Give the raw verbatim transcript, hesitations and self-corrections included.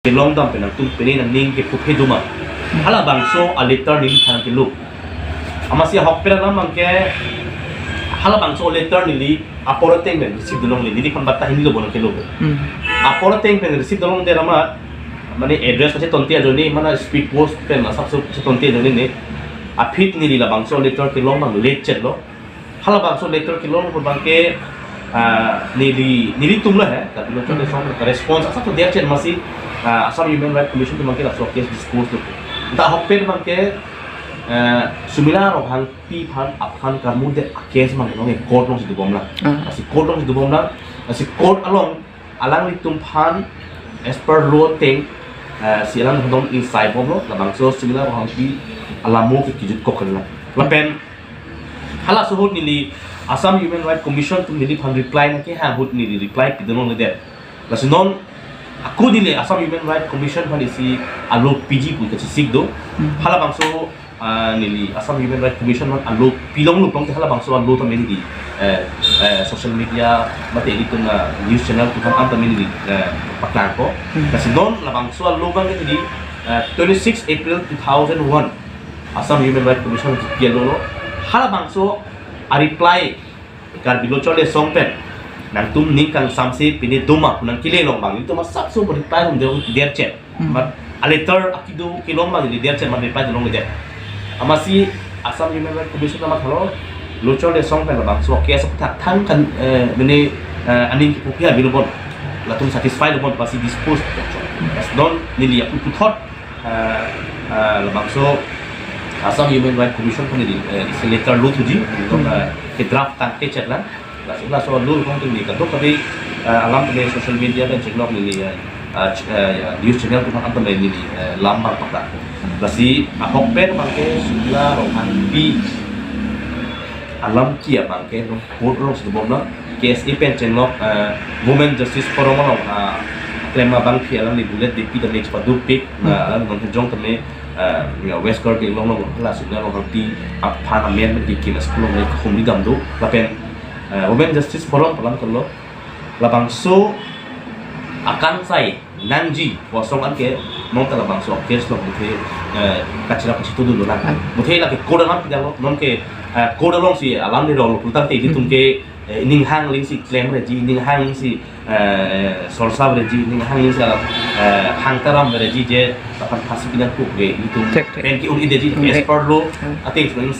kelong dam pen nangtum pine nangning kepuphe doma. Halabangso a letter neliphan kelo. Amatsi ahokpet alam abangke halabangso letter neli apor ateng pen receive dolongle, neliphan batta hini lo bono kelo. Hmm. Apor ateng pen receive dolongdet amat, mane address pachetonte ajoine, mane speed post pen asapso chetonte ajoine ne. Aphi neli labangso letter kelong abang late chetlo. Halabangso letter kelong abangke, ah, neli, nelitum lo he, tapi lo chode song response asapso der chet amatsi, ah, Assam Human Rights Commission atum abangke laso case dispose lo. Ta ahokpet abangke, ah, Sumila Ronghangpi aphan aphan karmu de a case abang nonke court alongsi dobomlang. Ah. Lasi court alongsi dobomlang. Lasi court along alanglitum aphan as per law ateng, ah, si alanglitum insai bomlo, labangso Sumila Ronghangpi alamo ke kejutkok kena. Lapen halaso ahut neli Assam Human Rights Commission atum neliphan reply nangkehang ahut neli reply pidolongledet. Lasi non ako neli Assam Human Rights Commission aphan isi alo piji pu kachesik do. Hmm. Halabangso, ah, neli Assam Human Rights Commission aphan alo pilonglo pulote halabangso alo tame neli, eh, eh, social media mate ilitum, ah, news channel atum aphan tame neli, eh, paklangpo. Hmm. Lasi non labangso alo abangke neli, eh, twenty-six April two thousand one Assam Human Rights Commission G P L lo. Halabangso a reply Karbi Lo Chole Song pen nangtum ning kangsamse pine doma pu nangkele along abang nelitum asapso reply bomdet, der chet. Hmm. Amat a letter akido kelong abang neli der chet amat reply dolongledet. Amatsi Assam Human Rights Commission amat halo Lo Chole Song pen labangso case athak thang kan, eh, mane, eh, aning kepuphe avelo bon, latum satisfy lo bon, lasi dispose. Lasi non neli apu puthot, ah, ah, labangso Assam Human Rights Commission aphan neli, eh, isi letter lo thuji, hmm, ah, ke draft tangte chetlang. Lasi laso lo kong neli kadokave, ah, alam tame social media pen chenglok neli, ah, ah, ch-, ah, ya, news channel atum aphan tame neli, eh, lam abang paklang. Lasi ahokpet abangke Sumila Ronghangpi alam ki abangke non court alongsi dobomlang. K S A pen chenglok, eh, Women Justice Forum along, ah, klem abangpi alangli bullet depi tame chepadupik, na, hmm, alang non hejong tame, eh, ya, West Karbi Anglong along hala Sumila Ronghangpi aphan amen mati kim school along le kahumri dam do. Lapen, eh, Women Justice Forum alam kalo labangso akangsai nangji pu asong anke non ta labangso case along muthe, eh, kachira kachito dunlo nang. Hmm. Muthe lake court alam pidalo, nonke, eh, court alongsi alam ni rong lo pulotangte ilitum, hmm, ke, eh, ning hang lingsi klemreji, ning hang lingsi, eh, sorsa vreji, ning hang lingsi, eh, hang taram vreji je aphan phasi pinangkok ke ilitum, thek, thek, pen ke-un-edeji, hmm, as per law, hmm, ateng sebenarnya